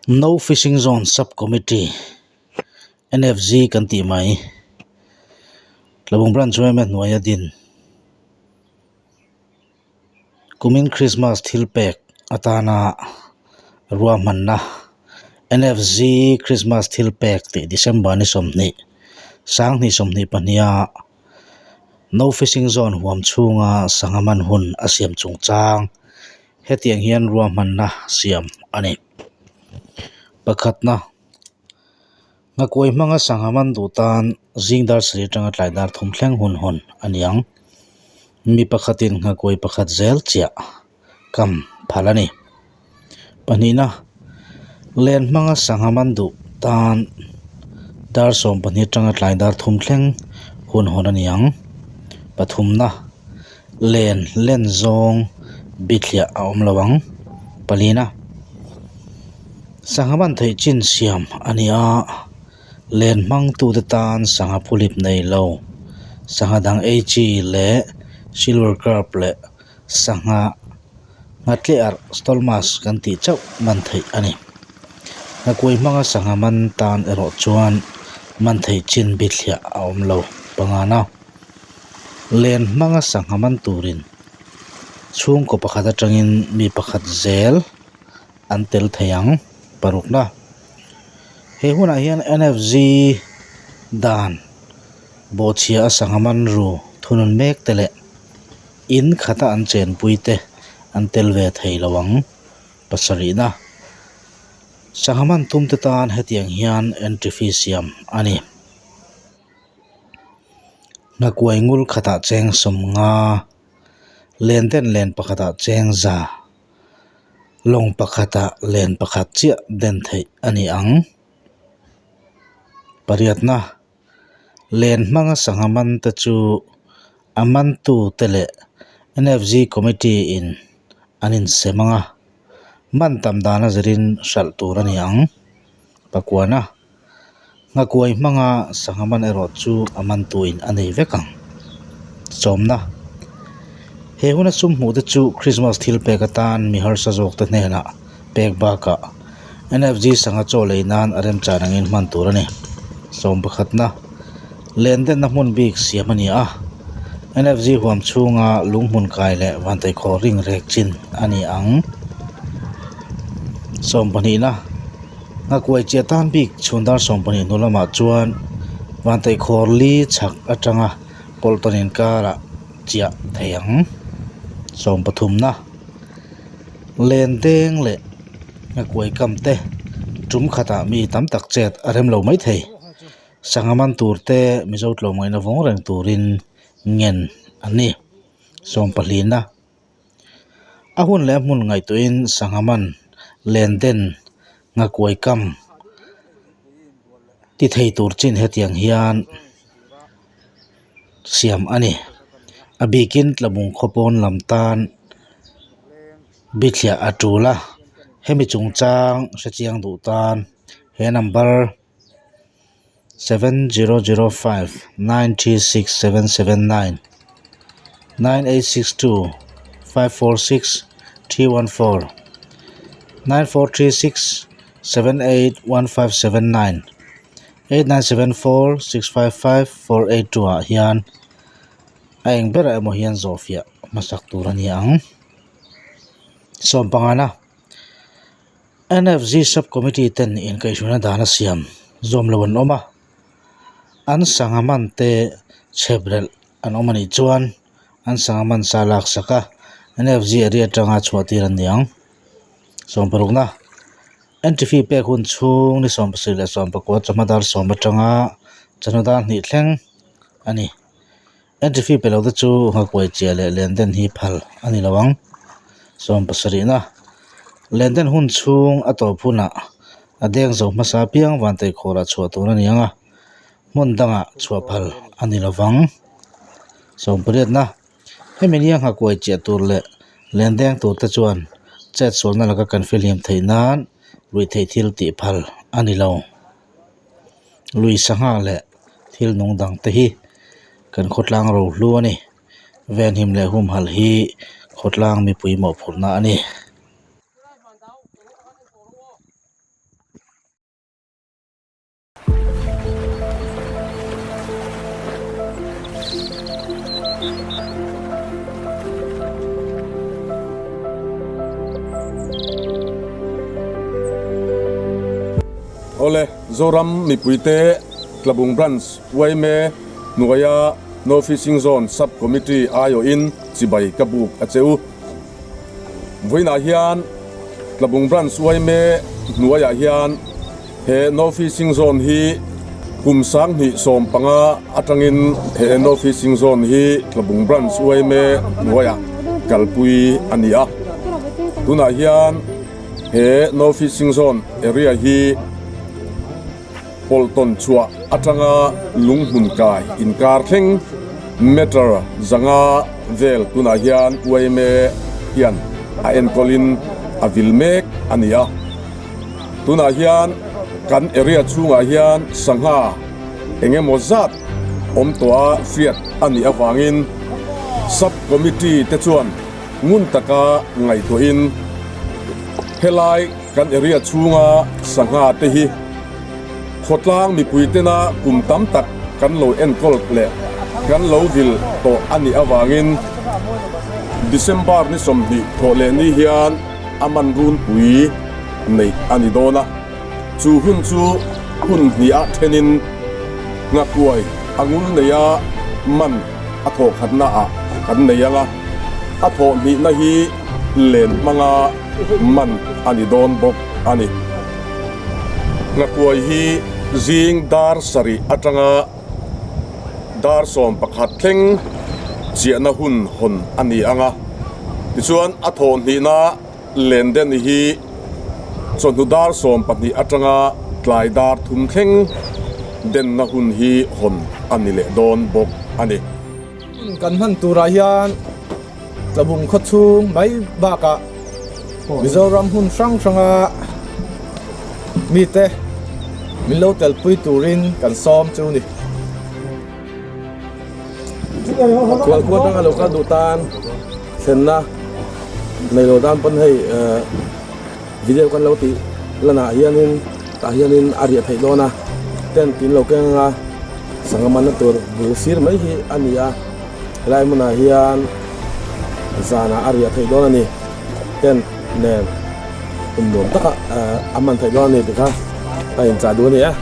No Fishing Zone Sub Committee, NFZ, kan tih mai. Tlabung Branch yma hnuaia din. Kumin Krismas thil pek atana ruahmanna NFZ Krismas thil pek tih December ni 20, 2022 a No Fishing Zone huam chhunga sangha man hun a siam chungchang. Hetiang hian ruahmanna siam a ni. Pakhatna, Nghakuai hmanga sangha man duh tan zing dar sarih atanga tlai dar thum thleng hun hawn a ni ang. Mi pakhatin nghakuai pakhat zel chiah kam phal a ni. Pahnihna, Len hmanga sangha man duh tan dar 12 atanga tlai dar thum thleng hun hawn a ni ang. Pathumna. Len len zawng bithliah a awm lo ang. Palina, Sangha man theih chin siam a ni a, len hmangtute tan sangha phulip nei lo, sangha dang ei chi leh silver carp leh sangha nghatliah arh stolmas kan tih chauh man theih a ni. Nghakuai hmanga sangha man tan erawh chuan man theih chin bithliah a awm lo. Pangana. Len hmanga sangha man turin chhungkaw pakhat atangin mi pakhat zel an tel thei ang parukna. He hunah hian N_F_Z dan bawhchhia a sangha man ru thunun mek te leh in khata an chenpui te an tel ve thei lo ang pasarihna. Sangha man tum te tan hetiang hian entry fee siam a ni. Nghakuai ngul khatah cheng 50, len den len pakhatah cheng 100, lawng pakhatah len pakhat chiah den theih a ni ang. Pariatna, len hmanga sangha man te chu a mantu te leh N_F_G committee in an insem ang a, man tam dan a zirin hralh tur a ni ang. Pakuana. Nghakuai hmanga sangha man erawh chu a man tuin a nei vek ang. Sawmna, He huna sum hmuh te chu Christmas thil pek atan mi harsa zawk te hnenah pek bakah NFG sangha chaw lei nan a remchan angin hman tur a ni. Sawm pakhatna, Lendenna hmun bik siam a ni a, NFG huam chhunga lung hmun kai leh vantaikhaw ring rek chin a ni ang. Sawm pahnihna. Nghakuai chiah tan bik chhun dar 12 hnu lamah chuan vantaihkhawr li chhak atanga pawlhtawn inkarah chiah thei ang. 13 na len deng leh nghakuai kam te tum khatah mi tam tak chet a rem lo mai thei. Sangha man tur te Mizo tlawmngaihna vawng reng turin ngen an ni. 14 na. A hun leh a hmun ngaihtuahin sangha man len den nghakuai kam ti thei tur chin hetiang hian siam a ni. A bikin tlabung khaw pawn lam tan bithliah a tul a, hemi chungchang hrechiang duh tan he number. 7005 936 779 9862 546 314 9436 781579 8974 655 482 ah hian a eng berah emaw hian zawhfiah hmasak tur a ni ang. Sawmpangana. NFZ Sub Committee ten inkaihhruaina dan a siam zawm lo an awm a, an sangha man te chhep relh an awm a nih chuan an sangha man sa lak sak a, NFZ area atanga chhuah tir an ni ang. 16 na, Entry fee pek hun chhung ni 17 leh 19 chawhma dar 10 atanga chawhnu dar hnih thleng a ni. Entry fee pe lo te chu nghakuai chiah leh lenden hi phal a ni lo ang. 70 na, Lenden hun chhung a tawp hunah a deng zo hmasa apiang vantaihkhawrah chhuah tur a ni ang a, hmun dangah chhuah phal a ni lo vang. 80 na, Hemi nia nghakuai chiah tur leh lendeng tur te chuan chet sualna laka kan fihlim theih nan ruihtheih thil tih phal a ni lo. Lui sangha leh thil nung dang te hi kan khawtlang rohlu a ni. Venhim leh humhalh hi khawtlang mipui mawhphurhna a ni. Awle, Zoram mipuite Tlabung Branch yma hnuaia No Fishing Zone Sub Committee aiawhin chibai ka buk a che u. Vawiinah hian Tlabung Branch yma hnuaiah hian he No Fishing Zone hi kum 2015 atangin he No Fishing Zone hi Tlabung Branch yma hnuaiah kalpui a ni a. Tunah hian He No Fishing Zone area hi pawlhtawn chhuah atanga lunghmun kai inkar thleng meter 500 vel tunah hian yma hian a enkawlin a vil mek a ni a. Tunah hian kan area chhungah hian sangha eng emaw zat awm tawha hriat a nih avangin Sub Committee te chuan Ngun taka ngaihtuahin helai kan area chhunga sangha te hi khawtlang mipui tena kum tam tak kan lo enkawl leh kan lo vil tawh a nih avangin December ni 20 thawh leh ni hian a man runpui neih a ni dawn a, chu hun chu hun hniha thenin nghakuai a ngul neia man a thawh khatna ah kan nei ang a, a thawh hnihna hi len hmanga man a ni dawn bawk a ni. Nghakuai hi zing dar sarih atanga dar 11 thleng chiahna hun hawn a ni ang a, tichuan a thawh hnihna Lenden hi chawhnu dar 12 atanga tlai dar 3 thleng denna hun hi hawn a ni leh dawn bawk a ni. Hun kan hman turah hian Tlabung khawchhung mai bakah Mizoram hmun hrang hranga mite min lo telpui turin kan sawm chu ni. Khualkhua atanga lo kal duh tan thlenna nei lo tan pawn hei video kan lo tih lanah hianin tah hianin a riah theih dawn a tent in lo keng anga sangha manna tur bul sir mai hi a ni a helai hmunah hian zanah a riah theih dawn a ni tent nen kum nuam taka a man theih dawn a ni tih kha a inchah duh a ni e.